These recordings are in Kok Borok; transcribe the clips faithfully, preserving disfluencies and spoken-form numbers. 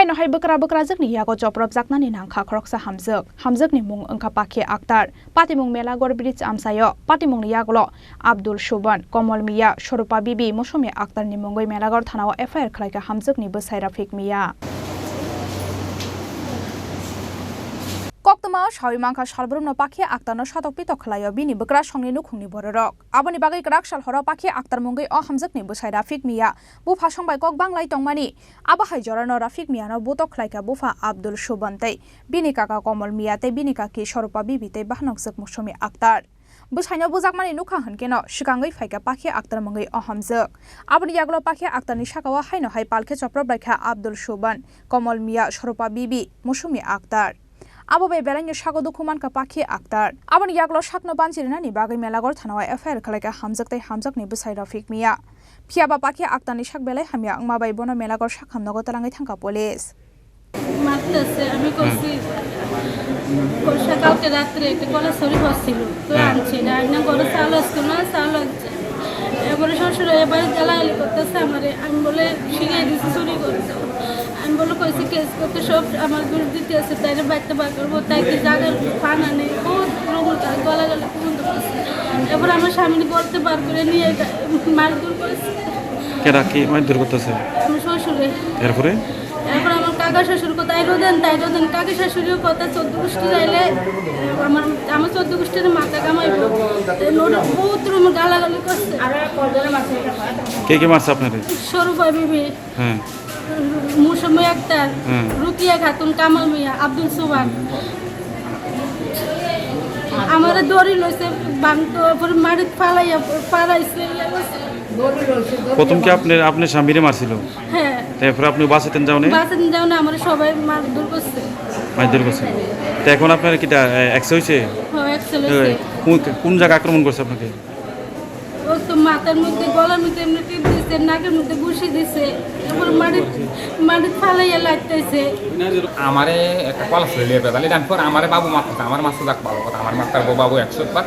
Nohai bwkra bwkrajwkni yago chopropjaknani nangkha khoroksa hamjwk. Hamjwkni mung wngkha Pakhe Akhtar. Patimung Melagor Bridge amchaio. Patimungni yagulo Abdul Suban, Komol Miya, Swarupa Bibi, Mosumi Akhtarni mungwi Melagor thanao F I R khlaikha hamjwkni bwsai Rafik Miya. Koktwmao sawi mankha salbrumno Pakhe Akhtarno satok pitok khlaio bini bwkrasongni nukhungni bororok. Aboni bagwi kwrak sal horo Pakhe Akhtar mungwi o hamjwkni bwsai Rafik Miya bupha song bai kok banglai tongmani. Abo hai jorano Rafik Miyano butok khlaikha bupha Abdul Suban tei bini kaka Komol Miya tei bini kaki Swarupa Bibi tei bahanokjwk Mosumi Akhtar. Bwsaino bujakmani nukha hwnkhe no swkangwi phaikha Pakhe Akhtar mungwi o hamjwk. Aboni yagulo Pakhe Akhtarni sakao haino hai palkhe choprop laikha Abdul Suban, Komol Miya, Swarupa Bibi, Mosumi Akhtar. Abo bai belaino sago dukhu mankha Pakhe Akhtar. Aboni yagulo sakno banchi rwnani bagwi Melagor thanao F I R khlaikha hamjwk tei hamjwkni bwsai Rafik Miya. Phiyaba Pakhe Akhtarni sak belai hamya wngma bai bono Melagor sak hamnogo twlangwi thangkha police. মারতেছে, আমি করছি। কলসা কালকে রাত্রে একটা কলা ছড়ি পড়ছিল, তো হ্যাঁ। আনছে না, আইনা ঘরে চাল আসতো না, চাল আনছে। এবারে শ্বশুর এবারে গালাগালি করতেছে আমারে, আমি বলে শিখিয়ে দিছি চুরি করতে। আমি বলে কইছি কেস করতে, সব আমার ঘুষ দিতে আছে, তাইরে বাড়িতে বার করবো, তাই কি জায়গার ফান আনে, বহুত রকম তার গালাগালি পর্যন্ত করছে। এবার আমার স্বামী বলতে বার করে নিয়ে গা-, মারধর করেছে। কেডা কি মারধর করতেছে? আমার শ্বশুরে। এরপরে? এখন আমার কাকা শ্বশুর কোথায় রোদেন, তাই রোদেন, কাকি শাশুড়িও কথা চোদ্দ গোষ্ঠী চাইলে আমার, আমার চোদ্দ গোষ্ঠীর মাথা কামাইবো। তো নোট বহুত রকম গালাগালি করছে। কে কে মারছে আপনারে? স্বরূপা বিবি, হ্যাঁ। মৌসুমী আক্তার, হ্যাঁ। রুকিয়া খাতুন, কামাল মিয়া, আব্দুল সোবান। আমারে দড়ি লইছে, বান-, তারপরে মাটিত ফালাইয়া, ফালাইছে, ইয়া করছে। প্রথম কি আপনি, আপনি স্বামীরে মারছিল? হ্যাঁ। তারপরে আপনি বাঁচাতেন যাওনে? বাঁচাতেন যাওনে, আমারে সবাই মারধর করছে। মারধর করছে। তো এখন আপনার কিতা, এ, এক্স হইছে? হ্যাঁ, এক্স হইছে। এ, কোন, কোন জায়গা আক্রমণ করছে আপনাকে? ও তো মাথার মধ্যে, গলার মধ্যে এমনি টিপ দিছে, নাকের মধ্যে ঘুষি দিছে, তারপর মাটিত, মাটিত ফালাইয়া লাগতেছে। আমারে একটা কলা ছড়ি লিয়ে বেদালি ডান পর আমারে বাবু মারতেছে, আমার মারছে যাক ভালো কথা, আমার মারতার বউ বাবু একশো বার।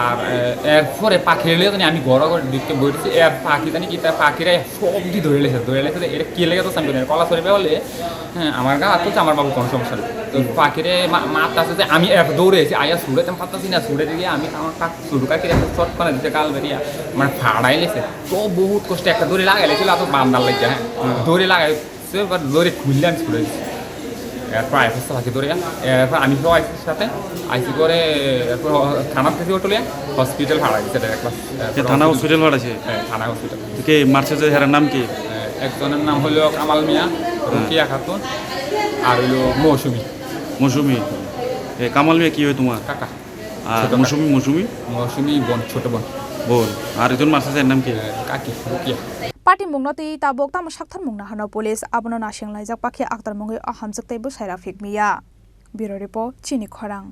আর, এ, এরপরে পাখি লিয়ে জানি আমি ঘর ঘর দিকে বইছি, এর পাখি জানি কি তার পাখিরা সব দি ধরে লেছে, ধরে লেছে, এটা কি লেগে তো আমি জানি না। কলা ছড়ি বেদালি, হ্যাঁ, আমার গা হাত তুলছে, আমার বাবু কোনো সমস্যা নেই। তো পাখিরে মা-, মারতেছে যে আমি এর দৌড়ে এসে আয়া ছুড়ে তেমন পারতেছি না, ছুড়ে দিয়ে আমি আমার কাক শুরু কাকিরে একটা চট করে দিতে গাল বেরিয়া, মানে ফাড়াই লেছে। তো বহুত কষ্টে একটা দড়ি লাগাই লেছিল, তো বান্দার লাগে, হ্যাঁ। হুম। দড়ি লাগাইছে, এবার দড়ি খুললে আমি ছুড়ে দিছি। এরপর আইসি সাথে দড়ি, এরপর আমি সব আইসির সাথে, আইসি করে, এরপর থানার থেকে উঠলে হসপিটাল ফাড়াই দিছে direct। এ, থানা হসপিটাল ফাড়াইছে? হ্যাঁ, থানা হসপিটাল। তো কে মারছে যে হেরার নাম কি? এ, একজনের নাম হলো কামাল মিয়া, হ্যাঁ। রুকিয়া খাতুন, আর হইলো মৌসুমী। মৌসুমী? এ, কামাল মিয়া কি হয় তোমার? কাকা। আর ছোট মৌসুমী, মৌসুমী? মৌসুমী বোন, ছোট বোন। বোন। আর একজন মারছে, এর নাম কি? এ, কাকি, রুকিয়া। Patimungno twi tabuk tamo saktharmung nahano police abono nasing laijak Pakhe Akhtar mungwi o hamjwk tei bwsai Rafik Miya. Bureau report, Chini Khorang.